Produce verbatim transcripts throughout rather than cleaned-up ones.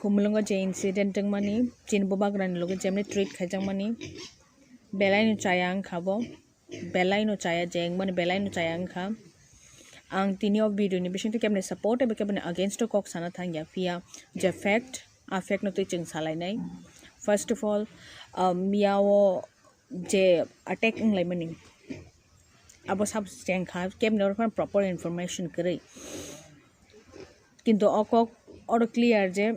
Phumulwngo je incident wngmani, chini bubagrani loge jemani treat khaijakmani, belaino chaya wngkha bo, belaino chaya je wngmani, belaino chaya wngkha. Ang tini o video ni bisingtwi keboni support eba keboni against o kok sana thangya, phiya je fact, a fact no twi chwng salainai. First of all, um, miyao je attack wnglaimani, abo sab chengkha, keboni oro phano proper information kwrwi. Kintu o kok oro clear je,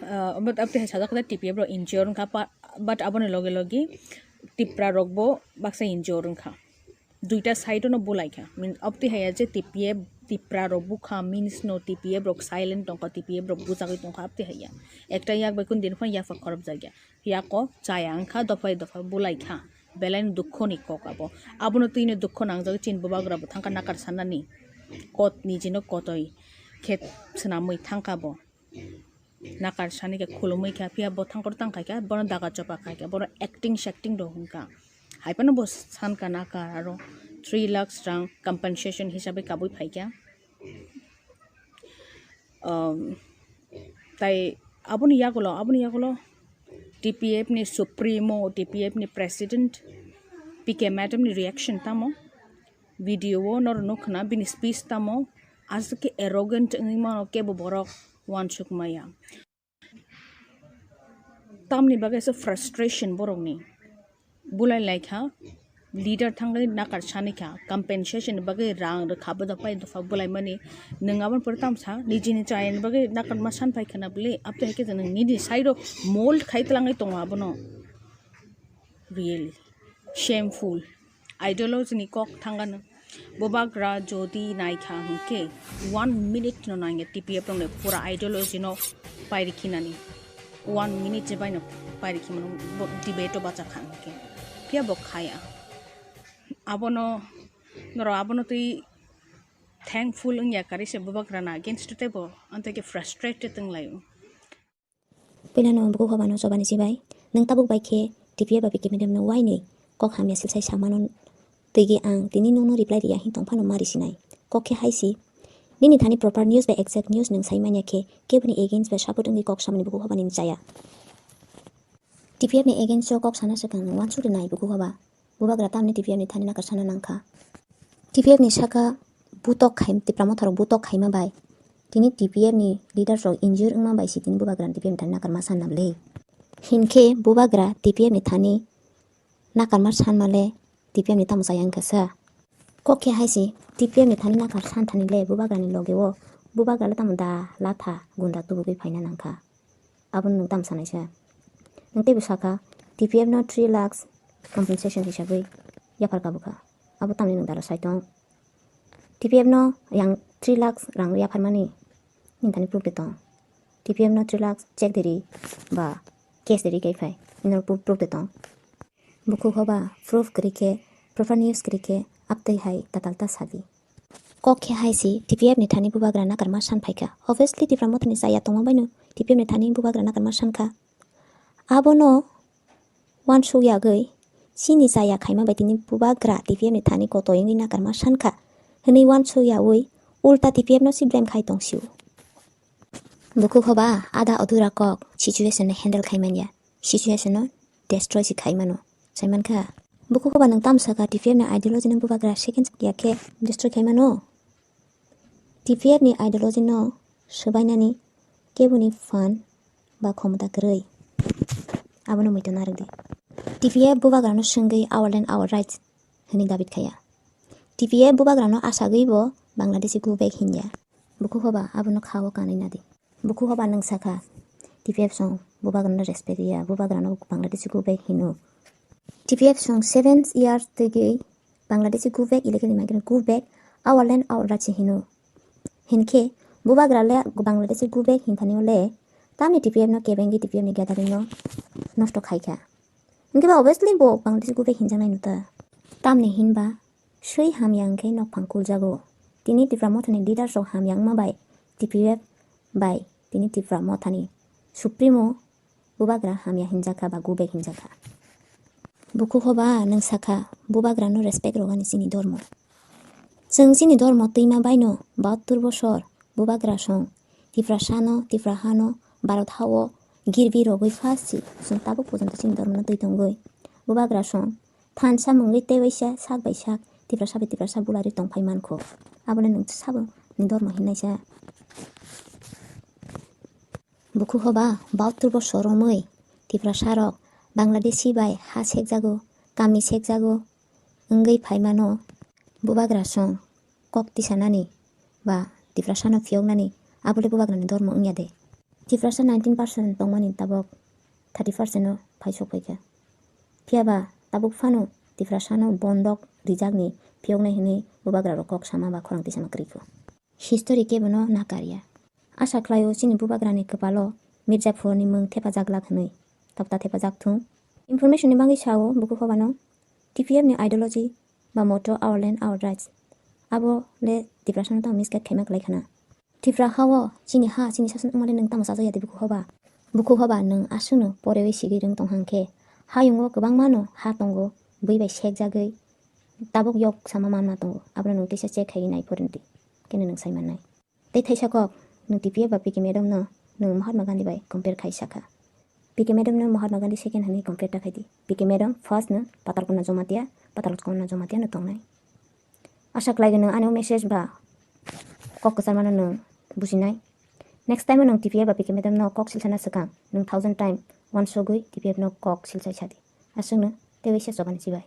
ah, but aboni hai sajak khe T P F rok injure wngkha pa, but aboni loge loge Tipra rok bo baksa injure wngkha. Duita side no bulaikha. Min, aboni hai je T P F Tipra rok bukha means no T P F rok silent tongkha, T P F rok bujagwi tongkha aboni hai ya. Ekta yak bai kun din phano yapha khorop jagya. Yako chaya wngkha, dophai dopha bulaikha. Belaini dukho ni kok abo. Abono twino dukho nangjagwi chini bubagra bo thangkha nakar sanani. Kot nijino kotoi khe swnamwi thangkha bo. Nakar sani khe khulumwi kha, phiya bo thangkor tang khaikha, bono daga chopa khaikha, bono acting shacting rok wngkha. Hai phano bo sankha nakar aro three lakhs rang compensation hisabwi kabui phaikha. Um, tai aboni yagulo, aboni yagulo T P F ni supremo, T P F ni president P K madam ni reaction tamo? Video o norok nukha na bini speech tamo? Aswk khe arrogant wngwi mano kebo borok uansuk maya. Tamni bagwi se frustration borokni. Bulai laikha, leader thangwi nakar sanikha, compensation ni bagwi rang rwkha, bo dopha dopha bulaimani. Nwng aboni pore tamsa, nijini chayani bagwi nakarma san phaikha na bwle, aboni hai khe nwng nini side o mold khai twlangwi tongo abono. Really shameful. Ideology ni kok thangano. Bubagra jodi naikha hwnkhe one minute no nangya T P F rokni pura ideology no pairikhinani. One minute je baino pairikhimano bo debate o bachakha hwnkhe. Phiya bo khaya. Abono, norok abono twi thankful wngya kwrwi se bubagrana against teibo, amtwi khe frustrated wnglaio. Puilano bukhuk hobano chobani sibai, nwng tabuk bai khe T P F ba P K madam no wainwi kok hamya silsai samano twigwi ang tini nwngno reply riya hin tongphano mari sinai. Kok khe hai si, nini thani proper news ba exact news nwng sai manya khe keboni against ba support wngwi kok samani bukhuk hobani chaya. T P F ni against o kok sana swkang nwng uansuk rinai bukhuk hoba. Bubagra tamni T P F ni thani nakar sana nangkha. T P F ni saka butok khai, Tipra Motha rok butok khaima bai tini T P F ni leaders rok injure wngma bai si tini bubagra ni T P F ni thani nakarma sanna bwle. Hinkhe bubagra T P F ni thani nakarma sanma le T P F ni tamo chaya wngkha sa. Kok khe hai si T P F ni thani nakar san thani le bubagra ni loge o bubagra le tamo da latha gunda tubugwi phaina nangkha. Abono nwng tamo sanai sa? Nwng teibo sakha, T P F no three lakhs compensation hisabwi yaphar kabukha. Abo tamni nwng dara sai tong? T P F no yang three lakhs rang yapharmani nini thani proof de tong? T P F no three lakhs check de ri ba cash de ri kai phai, nini proof, proof de tong? Bukhuk hoba proof kwrwi khe, proper news kwrwi khe, aptwi hai tatal ta sadi. Kok khe hai si T P F ni thani bubagra nakarma san phaikha. Obviously Tipra Mothani chaya tongma baino T P F ni thani bubagra nakarma sankha. Abono uansuk yagwi chini chaya khaima bai tini bubagra T P F ni thani kotoi wngwi nakarma sankha hwnwi uansuk yaui ulta T P F no si blame khai tong sio. Bukhuk hoba ada odura kok situation no handle khai manya, situation no destroy si khai mano sai mankha. Bukhuk hoba nwng tamsaka T P F ni ideology no bubagra second ya khe destroy khai mano. T P F ni ideology no swbainani keboni phan ba khomota kwrwi. Abono muitu narwk di. T P F bubagra no swngwi our land our rights hwnwi dabi khaya. T P F bubagra no asagwi bo Bangladeshi go back hinya. Bukhuk hoba abono kha o kanwi nadi. Bukhuk hoba nwng sakha, T P F song bubagrano respect ya, bubagrano Bangladeshi go back hino. T P F song seven years twigwi Bangladeshi go back, illegally migrant go back, our land our rights hino. Hinkhe bubagra le Bangladeshi go back hinthani le tamni T P F no kebengwi T P F ni gathering no nosto khaikha. Hinkhe ba obviously bo Bangladeshi go back hinjaknai nuta. Tamni hinba swi hamya hwnkhe nokphang kuljago. Tini Tipra Mothani leaders rok hamya wngma bai T P F bai tini Tipra Mothani Supremo bubagra hamya hinjakha ba go back hinjakha. Bukhuk hoba nwng sakha bubagrano respect rwgani chini dormo. Chwng chini dormo twima baino bahattur bosor bubagra song Tiprasano, Tiprahano Bharat hao girbi rogwi phasi chwng tabuk porjonto chini dhormono twi tongwi. Bubagra song thansa mungwi tei waisa sak bai sak Tiprasa bai Tiprasa bulari tongphai mankho. Abono nwng sabo ni dhormo hinnaisa. Bukhu hoba bahattur bosor romwi Tiprasa rok Bangladeshi bai ha sekjago, kami sekjago wngwi phaimano. Bubagra song kok tisanani ba Tiprasano phiyoknani abole bubagrani dhormo wngya de? Tiprasa nineteen percent tongmani tabok thirty percent o phai sok phaikha. Phiyaba tabuk phano Tiprasano bondok rijakni phiyoknai hwnwi bubagrarok kok sama ba khorang tisama kwrwikho. History kebono nakarya. Asa khlaio chini bubagrani kwpalo Mirzaphurni mung thepajak lak hwnwi. Tokta thepajak thung. Information ni bagwi sao bukhu hobano T P F ni ideology ba motto "Our land, our rights". Abo le Tiprasano tamo misguide khaima kwlai khana. Tipra hao chini ha, chini sason wngmale nwng tamo chajakya de bukhu hoba? Bukhu hoba nwng aswkno porewi sigwi rwng tong hang khe, hayungo kwbangmano ha tongo, bui bai sekjagwi tabuk yok sama manma tongo, abono nwng teisa check khaiwi nai phorwng di, kene nwng sai mannai. Tei thaisa kok, nwng T P F ba P K madam no nwng Mahatma Gandhi bai compare khai sakha. P K madam no Mahatma Gandhi second hwnwi compare ta khai di. P K madam first no Patal Kanya Jamatia, Patal Kanya Jamatia no tongnai. Asa khlai nwng ani o message ba kok kwcharmano nwng bujinai. Next time nwng T P F ba P K madam no kok silsana swkang nwng thousand time uansugwi T P F no kok silsai sadi. Aswkno tei waisa chobani chibai.